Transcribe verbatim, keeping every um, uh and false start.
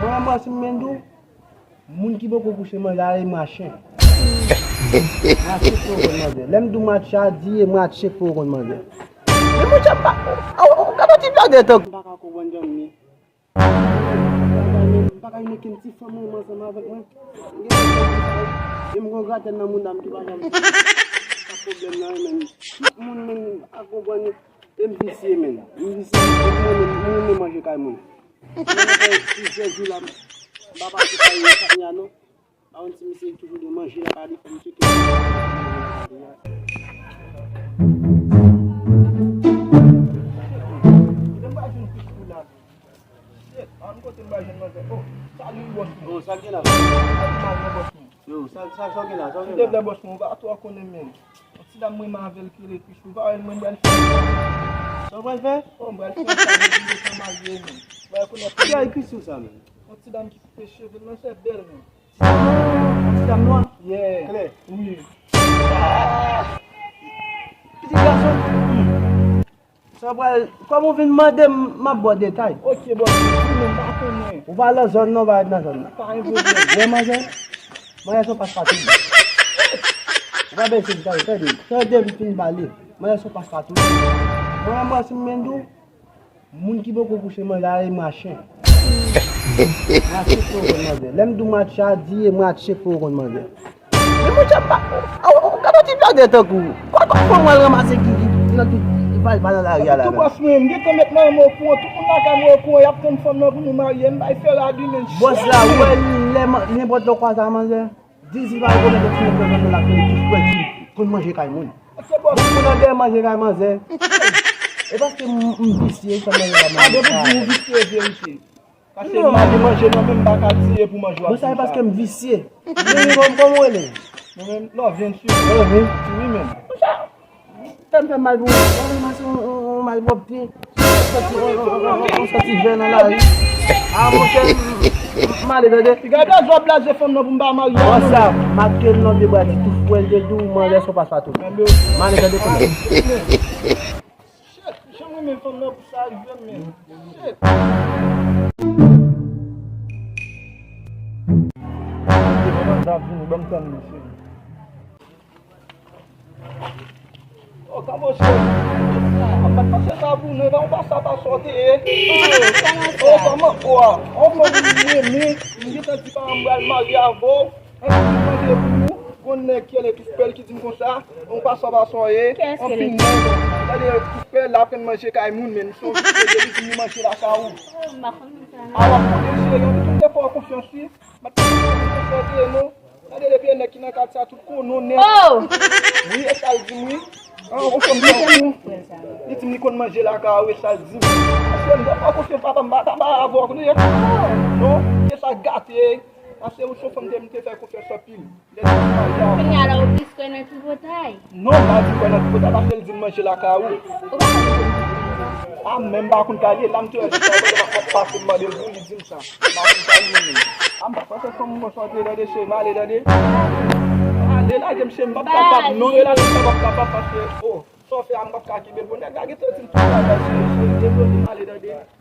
Mwen, mwen, si m menm di w, moun ki poko kouche manje a, e mwa chen. Mwa chen fè w konn manje. Lè m di w mwa chen a, di e mwa chen fè w konn manje. Men mwen, chen pa, o, o, gade yon ti blòdè tankou. M pa ka konprann janm ni. M pa ka imajine ti fanm menm ansanm avèk mwen. M gen fanm sa yo. E m gon gratèl nan mouda m ki pa janm fè pwoblèm nan, men tout moun menm pa konprann. E m visye, men. M visye, m renmen, m renmen manje kay moun. Mwen fè plizyè jou la, m pa pase kay Satya non. Pa konn si misye toujou gen manje lakay li, fò misye tou manje lakay li a. Kote m pral jwenn Kristou la? Shit, pa konn kote m pral jwenn manzè. Oh, salut, boss. Oh, sa k gen la? Sa ki mal, non, boss mwen? Yo, sa, sa, sa w gen la? Sa w gen la? Silvouplè, boss mwen, ou pa twò konnen, men. Yon ti dam mwen renmen avè l ki rele Kristou, ou pa wè mwen pral fè. Sa w pral fè? Oh, m pral fè sa, men, m deja marye, men. Ou pa konnen. Ki ay Kristou sa, men? Yon ti dam ki koupe cheve l, men se bèl, men. Ti dam nwa? Yeah. Klè. Wi. Ah! Pitit gason. Sa pral, kòm ou vin mande m, m ap ba w detay. Ok, bòs, di m, m pa konnen. Ou pa nan zòn nan, ou pa ret nan zòn nan. Pa gen pwoblèm. Wè manzè, manzè se yon paspatou. Ou pa bezwen di sa, tande. Tande m fin pale. Manzè se yon paspatou. Mwen, mwen, si m menm di w, moun ki poko kouche manje a, e mwa chen. Mwa chen fè w konn manje. Lè m di w mwa chen a, di e mwa chen fè w konn manje. Men mwen, chen pa, o, o, gade yon ti blòdè tankou. Kwa, kwa, fò mwen al ranmase ki, ki, ki nan tout, ki pa, pa nan lari a la menm. Tou bòs mwen, m gentan met manman okouran, tout moun lakay mwen okouran, y ap tann fanm nan pou nou marye, m bay fè radi, men. Bòs la, ou wè, lè, nenpòt lè w kwaze a manzè, di l si pa rekonèt yon ti nèg nan zòn nan la, ki tou frè ki konn manje kay moun. Ok, bòs. Moun nan dèyè manje kay manzè. E paske m, m visye, m fè manje kay manzè. A, depi w di w visye, verite. Paske m ale manje nan men m pa ka tiye pou manje w ap di m sa. Bon, sa e paske m visye. Men, men, kòm, kòman w rele? Mwen menm, non, Vinci. Mwen, Vinci, wi, men. Tèt fè mal pou ou. Ou ranmase yon, yon, yon malpwòpte. Yon santi, yon, yon, yon, yon santi vè nan lari. A, monchè, m, m, m ale, tande. Piga blaze w ap blaze fanm nan pou m pa marye a, non. Wè sa, make l nan de bra li, tou fwèl de dou, manzè se yon paspatou. M ale, tande, konnen. Shit, jan m renmen fanm nan pou sa rive m, men. Shit. Ban m tann li, cheri. Oh, kòman w se? An pa t panse sa pou nou, non, pa sa pa sa w te ye. Oh, kòman w a? An fanm m renmen, m gentan di paran m pral marye avè w. Epi m mande pou ou, gon nèg ki rele Tou Pèl ki di m konsa, ou pa sa pa sa w ye, anpil nèg, gade Tou Pèl la aprann manje kay moun, men misye yon Tou Pèl li di m li manje lakay ou. A w ap konnen cheri, anpil moun te fè w konfyans wi, m ap tande konfyans ou te ye non. Gade depi e nèg ki nan katye a tout konnen w nèt. Wi, e sa l di m wi. An, ou konn tankou. Li di m li konn manje lakay ou, e sa l di m. Paske m te fè w konfyans papa, m pa ta ba avè w konnen. Non, e sa gate. Paske ou se yon fanm m te fè konfyans anpil. Lè l te marye avè w. Kounye a la ou plis kwè nan tripotay? Non, m pa di kwè nan tripotay paske l di m manje lakay ou. Ou pa konn tripotay? A, men m pa konn kalye, la m te wè jis avan m ap pase m mande l pou li di m sa. M pa konn kalye menm. A, m pa panse fanm mwen sa te tande cheri, m ale tande. Ale lage m cheri, m p ap kapab. Non, relasyon sa p ap kapab paske, oh, sa w fè a m p ap ka kenbe l. Bon, nèg la gentan di m tout bagay cheri, cheri, dezole, m ale tande.